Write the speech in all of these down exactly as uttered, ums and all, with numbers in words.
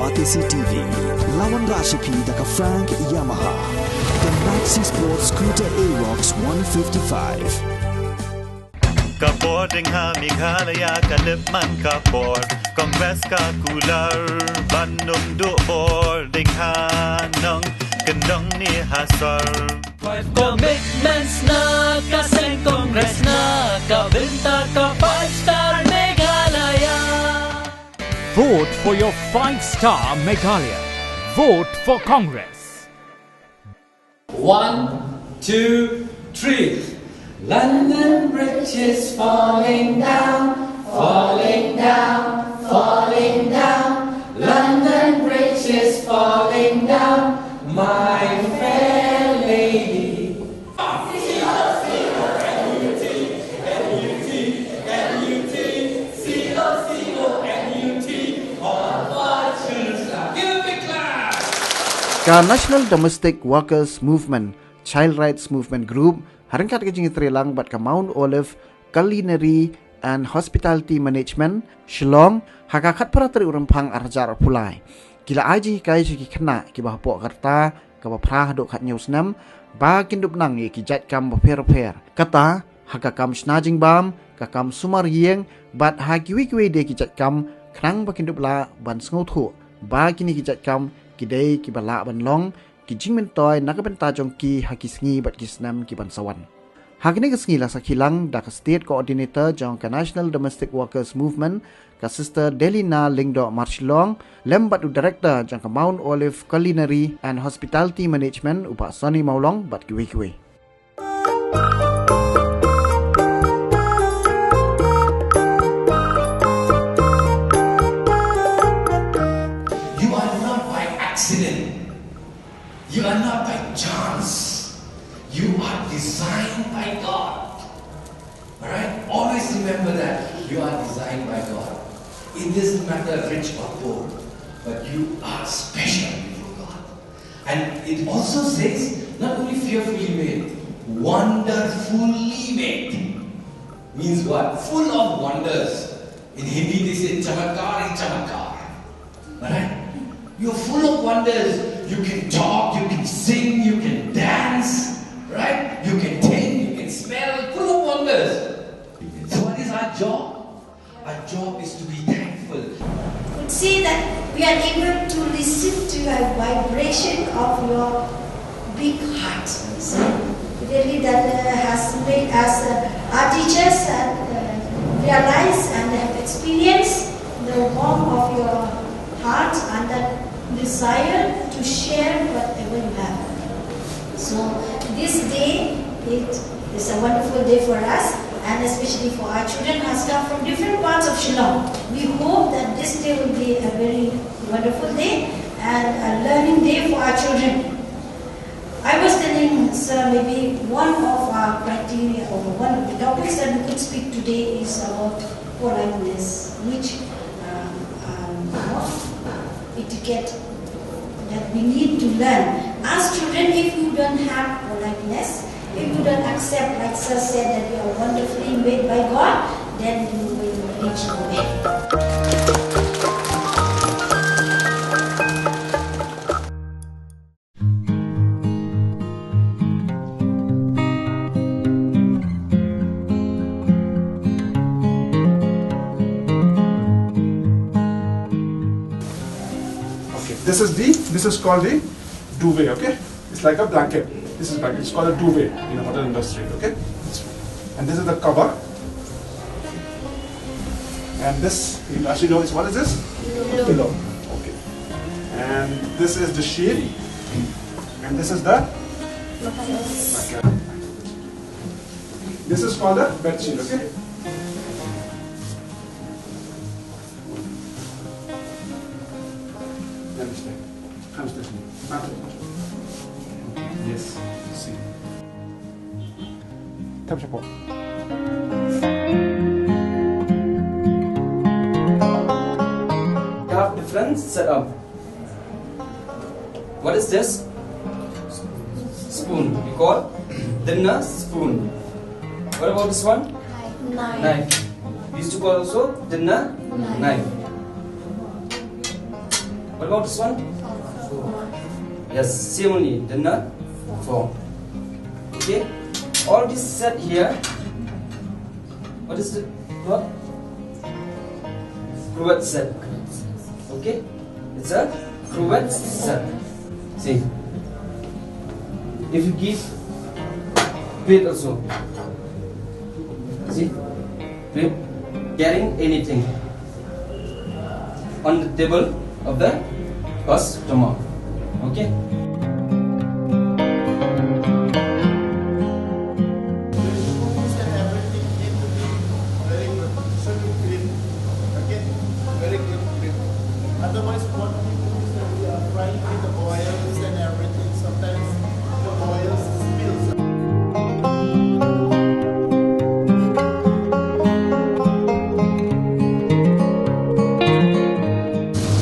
R T C T V, la wanrah sha phi da ka Frank Yamaha, ka Maxi Sport Scooter Aerox one fifty-five. Ka bor ding ha Meghalaya ka lip man ka bor, Congress ka kular ban ym duh bor ding ha nongkyndong ne ha sor. Five commitments na ka seng Congress na ka bynta ka Five Star Meghalaya. Vote for your five star Meghalaya. Vote for Congress. One, two, three. London Bridge is falling down, falling down, falling down. London Bridge is falling down, my fair lady. Ka National Domestic Workers Movement, Child Rights Movement Group, ha ryngkat ka jingïatreilang bad ka Mount Olive Culinary and Hospitality Management, Shillong, ha ka khatphra tarik u Rymphang arhajar arphew lai, ki la ai jinghikai sha ki khynnah kiba hapoh ka rta kaba phra haduh khathynñiew snem ba kin dup nang ïa ki jait kam bapher bapher. Kata ha ka kam shna jingbam, ka kam sumar ïing, bad ha kiwei kiwei de ki jait kam, khnang ba kin dup lah ban sngewthuh ba kine ki jait kam ki dei kiba lah ban long ki jingmyntoi na ka bynta jong ki ha ki sngi bad ki snem ki ban sa wan. Ha kane ka sngi la sakhi lang da ka State Coordinator jong ka National Domestic Workers Movement, ka Sister Delina Lyngdoh Marshillong, lem bad u Director jong ka Mount Olive Culinary and Hospitality Management, u Bah Sonny Mawlong, bad kiwei kiwei. You are not by accident. You are not by chance. You are designed by God. Alright? Always remember that. You are designed by God. It doesn't matter rich or poor, but you are special before God. And it also says, not only fearfully made, wonderfully made. Means what? Full of wonders. In Hindi, they say, chamatkar hi chamatkar. Alright? You're full of wonders. You can talk, you can sing, you can dance. Right? You can taste, you can smell. Full of wonders. So what is our job? Our job is to be thankful. Could see that we are able to listen to a vibration of your big heart. So really that, uh, has made us, uh, our teachers, uh, uh, realize and have experienced the warmth of your heart and that desire to share whatever you have. So this day, it is a wonderful day for us, and especially for our children who has come from different parts of Shillong. We hope that this day will be a very wonderful day and a learning day for our children. I was telling Sir, maybe one of our criteria or one of the topics that we could speak today is about politeness, which, um, um, you know, etiquette that we need to learn. As children, if you don't have politeness, if you don't accept, like Sir said, that you are wonderfully made by God, then you will reach nowhere. Okay, this is the, this is called the duvet, okay? It's like a blanket. This is blanket. It's called a duvet in the hotel industry, okay? And this is the cover. And this, you actually know, is, what is this? Pillow. Pillow. Okay. And this is the sheet. And this is the mattress. This is called a bed sheet, okay? Let me stay. Come stay. Come stay. Yes. See. Tap shapoh. They have different setup. What is this? Spoon. We call dinner spoon. What about this one? Knife. Knife. We used to call also dinner knife. Knife. What about this one? Yes, same only. Then uh, four. Okay. All this set here. What is it? What? Cruet set. Okay. It's a cruet set. See. If you give weight also. See. Carrying anything on the table of the customer. Okay. Shoes and everything need to be very good. Should be clean. Okay? Very good clean. Otherwise, what we do is that we are frying with the oils and everything. Sometimes the oils spills.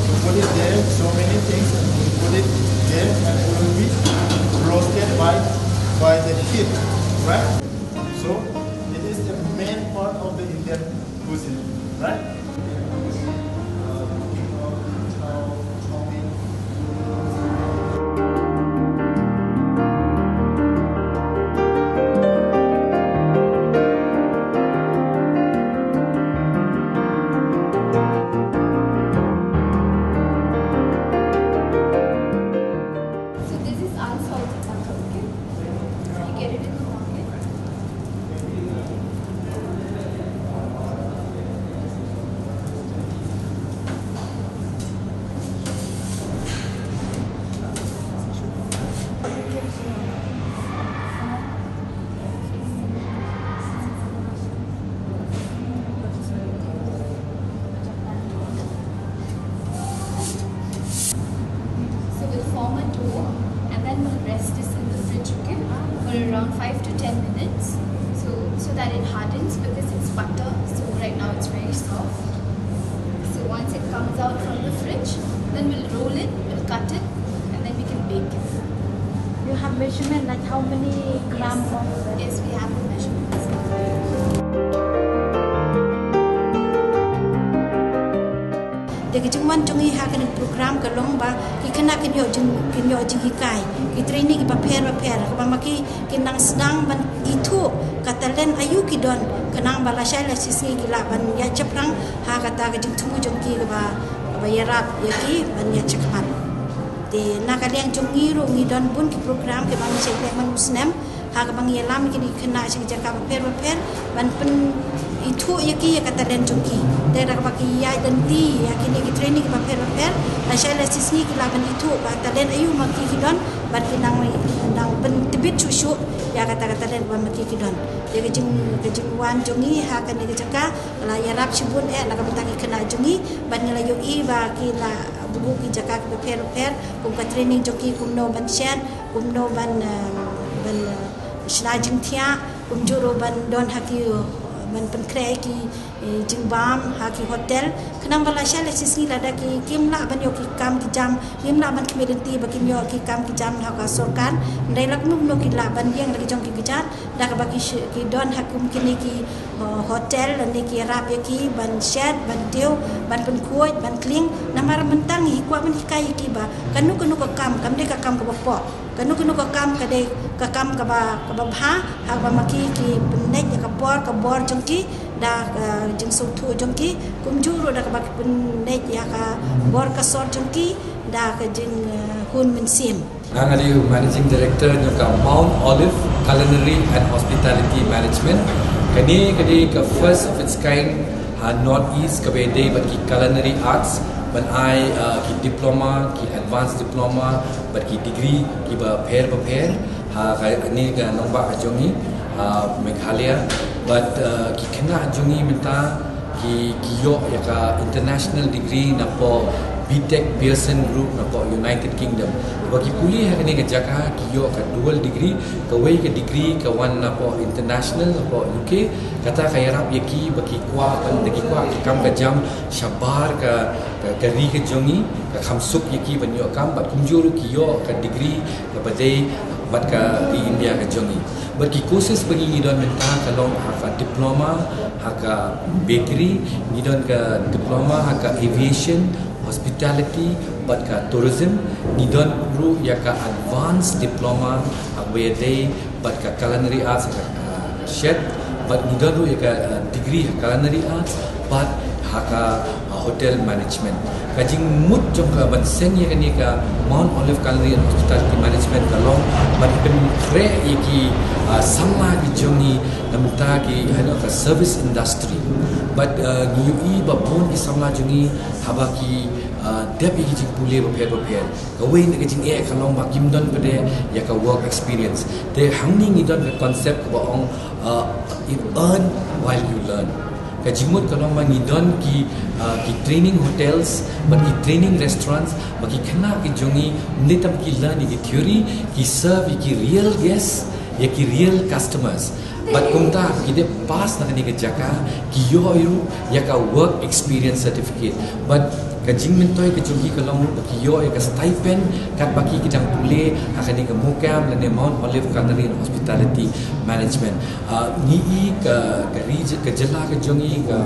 You put it there, so many things, and you put it there, and it will be roasted by, by the heat, right? So it is the main part of the Indian cuisine, right? So this is unsalted butter, okay? You get it in the market. So we'll form a dough and then we'll rest this in the fridge, okay, for around five to ten minutes. So, so that it hardens because it's butter, so right now it's very soft. So once it comes out from the fridge, then we'll roll it, we'll cut it, and then we can bake it. You have measurement, like, how many gram of? Yes, we have the measurements. Te ka jingwan jong ngi ha kane ka program ka long ba ki khynnah kin ïoh jing, kin ïoh jinghikai, ki trainee kiba pher ba pher, kaba ma ki kin nang sdang ban ithuh ka talent aïu ki don, khnang ba lashai lashisngi ki lah ban ïaid shaphrang ha kata ka jingthmu jong ki kaba, kaba ïarap ïa ki ban ïaid shakhmat. Te na ka liang jong ngi ruh ngi don bun ki program kiba ngi shait leh man u snem, ha kaba ngi ïalam ïa kine ki khynnah sha ki jaka bapher bapher ban pynithuh ïa ki ïa ka talent jong ki. Te da kaba ki ïaid lynti ïa kine ki trainee kiba pher bapher, lashai lashisngi ki lah ban ithuh ba talent aïu ma ki ki don, bad ki nang, nang pyntbit shuh shuh ïa kata ka talent ba ma ki ki don. Te ka jing, ka jingwan jong ngi ha kane ka jaka la ïarap shibun eh na ka bynta ki khynnah jong ngi, bad ngi la ïohi ba ki la buh ki jaka kiba pher bapher, kum ka training jong ki kumno ban shet, kumno ban, eh, ban, eh, shna jingthiah, kumjuh ruh ban don ha ki, eh, ban pynkhreh ki, eh, jingbam ha ki hotel. Khnang ba lashai lashisngi lada ki kim lah ban ïoh ki kam ki jam, kim lah ban khmih lynti ba kim ïoh ki kam ki jam ha ka sorkar, hynrei la kumno kumno ki lah ban ïeng la ki jong ki kjat da kaba ki sh-, ki don ha kum kine ki, eh, hotel lane ki ïarap ïa ki ban shet, ban tiew, ban pynkhuid, ban kling. Namar mynta ngi kwah ban hikai ïa ki ba kano kano ka kam kam dei ka kam kaba pop. Kano kano ka kam ka dei ka kam kaba, kaba bha, ha kaba ma ki ki pynleit ïa ka por ka bor jong ki da ka jingsngewthuh jong ki, kumjuh ruh da kaba ki pynleit ïa ka bor ka sor jong ki da ka jing, eh, hun mynsiem. Nga nga dei u Managing Director jong ka Mount Olive Culinary and Hospitality Management. Kane ka dei ka first of its kind ha North East kaba ïadei bad ki culinary arts, ban ai, uh, ki diploma, ki advanced diploma, bad ki degree kiba pher ba pher ha kane ka nongbah ka jong ngi, ha Meghalaya. Bad, uh, ki khynnah jong ngi mynta ki, ki ïoh ïa ka international degree napoh B Tech Pearson Group napoh United Kingdom. Ba ki pule ha kane ka jaka ki ïoh ka dual degree, kawei ka degree ka wan napoh international, napoh U K, kata ka ïarap ïa ki ba ki kwah ban, da ki kwah ka kam ka jam shabar ka, ka, ka ri ka jong ngi, ka kham suk ïa ki ban ïoh kam, bad kumjuh ruh ki ïoh ka degree kaba dei bad ka ri India ka jong ngi. Bad ki courses ba ngi, ngi don mynta ka long ha ka diploma ha ka bakery, ngi don ka diploma ha ka aviation, hospitality, Bad ka tourism, ngi don ruh ïa ka advanced diploma, ha kaba ïadei bad ka culinary arts, ka, ka, ka chef, bad ngi don ruh ïa ka, uh, degree ha culinary arts, bad ha ka, uh, hotel management. Ka jingmut jong ka ban seng ïa kane ka Mount Olive Culinary and Hospitality Management ka long ban pynkhreh ïa ki, uh, samla ki jong ngi na bynta ki, you know, ka service industry. Bad, uh, ngi ïohi ba bun ki samla jong ngi haba ki, uh, dep ïa ki jingpule bapher bapher. Kawei na ka jingeh ka long ba kim don pat de ïa ka work experience. Te hangne ngi don ka concept kaba ong, uh, you earn while you learn. Ka jingmut ka long ba ngi don ki, uh, ki training hotels, bad ki training restaurants, bad ki khynnah ki jong ngi, ym dei tang ki learn ïa ki theory, ki serve ïa ki real guests, ïa ki real customers. Bad kumta ki dep pass na kane ka jaka, ki ïoh ruh ïa ka work experience certificate. Bad ka jingmyntoi ka jong ki ka long ruh ba ki ïoh ïa ka stipend katba ki ki dang pule ha kane ka MOCAM lane Mount Olive Culinary and Hospitality Management. Ah, ngi i ka, ka region, ka jylla ka jong ngi, ka,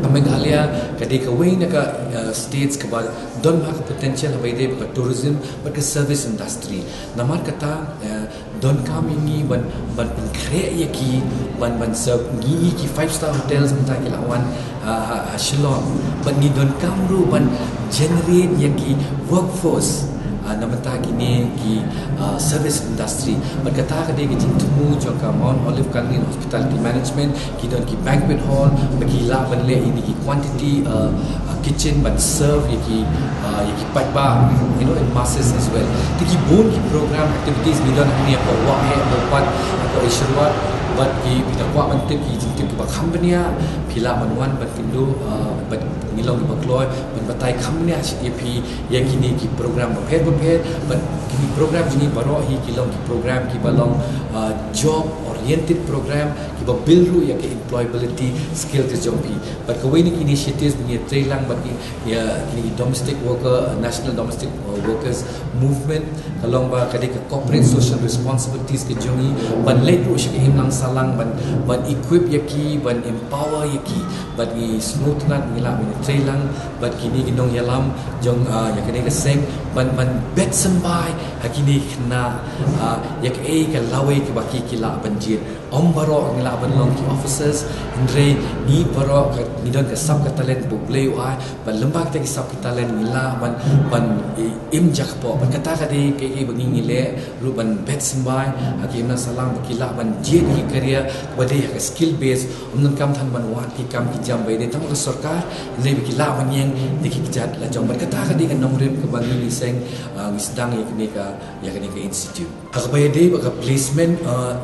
ka Meghalaya ka dei kawei na ka, ah, states kaba don ha ka potential haba ïadei bad ka tourism bad ka service industry. Namar kata, ah, donkam ïa ngi ban, ban pynkhreh ïa ki, ban, ban serve. Ngi i ki five star hotels mynta ki la wan, ah, ha, ha Shillong. Bad ngi donkam ruh ban generate ïa ki workforce, ah, na bynta kine ki, ah, service industry. Bad kata ka dei ka jingthmu jong ka Mount Olive Culinary and Hospitality Management, ki don ki banquet hall, ba ki lah ban leh ïa kine ki quantity, uh, uh, kitchen ban serve ïa ki, uh, ïa ki paidbah, you know, in masses as well. Te ki bun ki program activities ngi don hangne, hapoh Waheh, hapoh Pat, hapoh Isherwad, bad ki, phi da kwah ban tip ki jingtip kiba kham bniah, phi lah ban wan ban kynduh, uh, bad ngi long kiba kloi ban batai kham bniah ïa phi ïa kine ki program bapher bapher. Bad kine ki program jong ngi baroh hi ki long ki program kiba long, uh, job oriented program, kiba build ruh ïa ka employability skill ka jong phi. Bad kawei na ki initiatives ba ngi ïatreilang bad ki, ïa kine ki domestic worker, uh, National Domestic, uh, Workers Movement, ka long ba ka dei ka corporate social responsibilities ka jong ngi ban leit ruh sha ka imlang sahlang, ban, ban equip ïa ki, ban empower ïa ki. Bad ngi sngewtynnat ngi lah ban ïatreilang bad kine ki nongïalam jong, ah, ïa kane ka seng ban, ban bet symbai ha kine ki khynnah, ah, ïa kaei ka lawei kaba ki, ki lah ban jied. Ym baroh ngi lah ban long ki officers, hynrei ngi baroh ka, ngi don ka sap ka talent ba U Blei u ai, bad lyngba kita ki sap ki talent ngi lah ban, ban, eh, im jakpoh. Bad kata ka dei kaei kaei ba ngi, ngi leh ruh ban bet symbai ha ki imlang sahlang ba ki lah ban jied ïa ki career ba dei ha ka skill base. Ym donkam than ban wad ki kam ki jam ba ïadei tang bad ka sorkar, hynrei ba ki lah ban ïeng da ki kjat lajong. Bad kata ka dei ka nongrim kaba ngi, ngi seng, ah, ngi sdang ïa kane ka, ïa kane ka institute. Ha kaba ïadei bad ka placement, ah,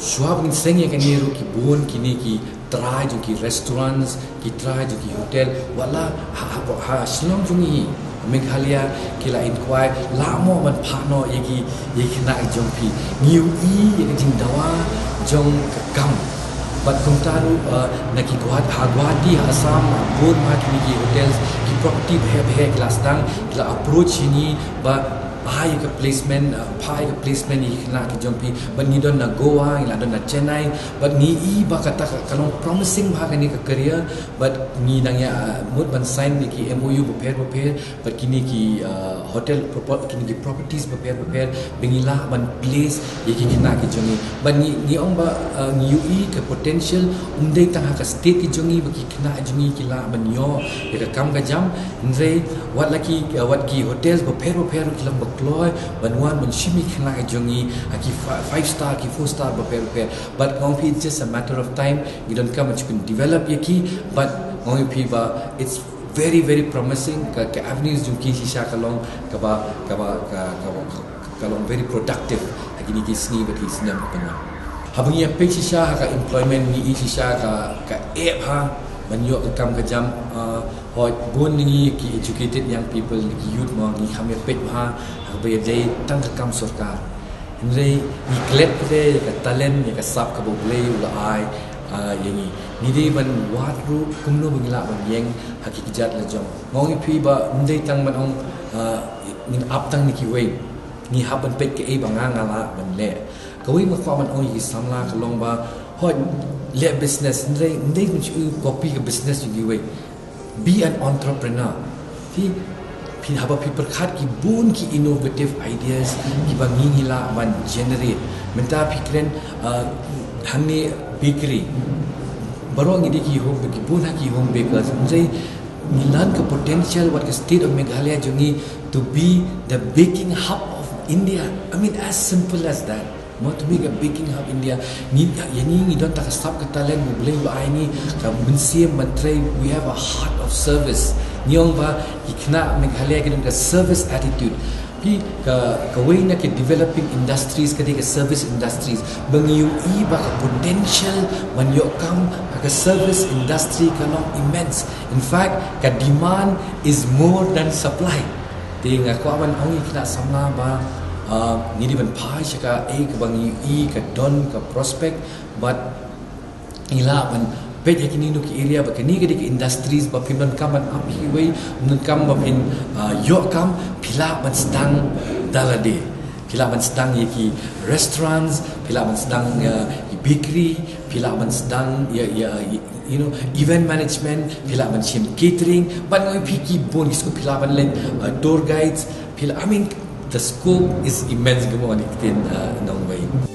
shuwa ba ngin seng ïa kane ruh ki bun kine ki trai jong ki restaurants, ki trai jong ki hotel, wat la ha, ha, ha Shillong jong ngi, Meghalaya, ki la inquire, lah mo ban phah noh ïa ki, ïa ki khynnah jong phi. Ngi ïohi ïa ka jingdawa jong ka kam. Bad kumta ruh, uh, na ki Guwahati, ha Guwahati, ha Assam, ha bun ha kine ki hotels, ki property bha bha ki la sdang, ki la approach ïa ngi ba phah ïa ka placement, uh, phah ïa ka placement ïa ki khynnah ki jong phi. Bad ngi don na Goa, ngi la don na Chennai, bad ngi i ba kata ka, ka long promising bha kane ka career, bad ngi dang ïa, uh, mut ban sign ïa ki M O U bapher bapher, bad kine ki, uh, hotel proper-, kine ki properties bapher bapher, ba ngi lah ban place ïa ki khynnah ki jong ngi. Bad ngi, ngi ong ba, uh, ngi ïohi ka potential, ym dei tang ha ka state ki jong ngi ba ki khynnah jong ngi ki lah ban ïoh ïa ka kam ka jam, hynrei wat la ki, uh, wat ki hotels bapher bapher ki long ba kloi ban wan ban shim ïa ki khynnah ki jong ngi ha ki fi-, five star, ki four star bapher bapher. Bad nga ong phi, it's just a matter of time. Ngi donkam ban shu develop ïa ki, bad nga ong ïa phi ba it's very, very promising. Ka, ka avenues jong ki shisha ka long kaba, kaba, ka, kaba, ka long very productive ha kine ki sngi bad ki snem ki ban wan. Haba ngi ïa peit shisha ha ka employment, ngi i shisha ka, ka ep ha ban ïoh ka kam ka jam, uh, hooid bun na ngi ki educated young people, ki youth mo, ngi kham ïa peit ha, ha kaba ïadei tang ka kam sorkar. Hynrei ngi klet pat de ïa ka talent, ïa ka sap kaba U Blei u la ai, ah, ïa ngi. Ngi dei ban wad ruh kumno ba ngi lah ban ïeng ha ki kjat lajong. Nga ong ïa phi ba ym dei tang ban ong, ah, ngin ap tang na kiwei. Ngi hap ban peit kaei ba nga, nga lah ban leh. Kawei nga kwah ban ong ïa ki samla ka long ba, hooid, leh business, hynrei ym dei ban shu copy ka business jong kiwei. Be an entrepreneur. Phi, Phi haba phi pyrkhat ki bun ki innovative ideas kiba ngi ngi lah ban generate. Mynta phi kren, uh, hangne bakery. Baroh ngi dei ki home, ki bun ha ki home bakers. Mynta ngi lah ka potential wat ka state of Meghalaya jong ngi to be the baking hub of India. I mean, as simple as that. Mo, to make a baking hub India. Ngi, ïa ngi ngi don ta ka sap ka talent mo, Blei ba ai ngi ka mynsiem ban trei. We have a heart of service. Ngi ong ba ki khynnah Meghalaya ki don ka service attitude. Phi ka, kawei na ki developing industries ka dei ka service industries. Ba ngi ïohi ba ka potential ban ïoh kam ha ka service industry ka long immense. In fact, ka demand is more than supply. Te nga kwah ban ong ïa ki khynnah samla ba, uh, ngi dei ban phai sha kaei kaba ngi ïohi ka don ka prospect, but ngi lah ban peit ïa kine ki area ba kine ki dei ki industries ba phin donkam ban ap iwei, donkam ba phin, uh, ïoh kam, phi lah ban sdang da lade. Phi lah ban sdang ïa ki restaurants, phi lah ban sdang ïa ki bakery, phi lah ban sdang ïa, ïa, ïa, you know, event management, phi lah ban shim catering, ban ngoi phi ki bun ki scope, phi lah ban leit, uh, tour guides, phi lah, I mean, the scope is immense, ka mut ïa ki ktien, uh, nongwei.